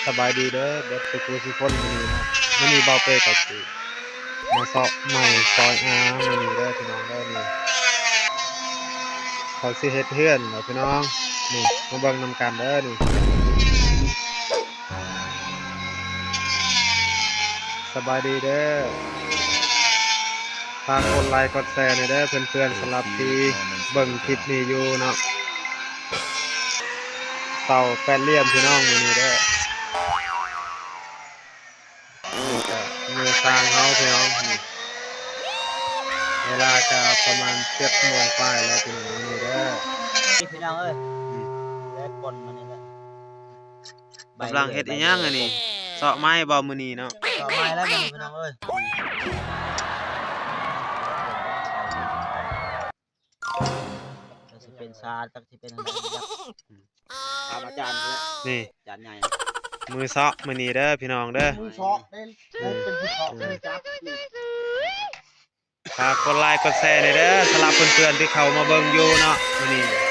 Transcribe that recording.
ສະບາຍດີເດີ ເບິດສູ່ຜູ້ສູ່ຄົນ ມື້ນີ້ເນາະ ມື້ນີ້ບ່າວເປ້ກໍຊິມາເຊາະໄມ້ຊອຍອາ ມື້ນີ້ເດີພີ່ນ້ອງເດີ ນີ້ ເຂົາຊິເຮັດເຮືອນເນາະພີ່ນ້ອງ ນີ້ ມາເບິ່ງນຳກັນເດີນີ້. ສະບາຍດີເດີ ຝາກກົດໄລກົດແຊແດ່ເດີເພື່ອນໆ ສຳລັບທີ່ເບິ່ງຄລິບນີ້ຢູ່ເນາະ ເສົາແປດຫຼ່ຽມພີ່ນ້ອງ ມື້ນີ້ເດີ ນີ້ກະມືຊ່າງເຮົາພີ່ນ້ອງ ນີ້ ເວລາກະປະມານເຈັດໂມງປາຍແລ້ວພີ່ນ້ອງ ມື້ນີ້ເດີ ນີ້ພີ່ນ້ອງເອີຍ ອືມ ແດດປ່ອນມານີ້ແຫຼະ ກຳລັງເຮັດອີ່ຫຍັງອັນນີ້ ເຊາະໄມ້ບໍ່ມື້ນີ້ເນາະ ເຊາະໄມ້ແລ້ວມື້ນີ້ພີ່ນ້ອງເອີຍ ຈັກຊິເປັນຊາ ຈັກຊິເປັນອັນໃດ ອືມ ຖາມອາຈານເພິ່ນ ນີ້ ອາຈານໃຫຍ່ ມືເຊາະມື້ນີ້ເດີພີ່ນ້ອງເດີ ມືເຊາະເດ້ ອືມ ເປັນຜູ້ເຊາະ ອືມ ມືຈັບ ຝາກກົດໄລກົດແຊແດ່ເດີ ສຳລັບເພື່ອນໆທີ່ເຂົ້າມາເບິ່ງຢູ່ເນາະ ມື້ນີ້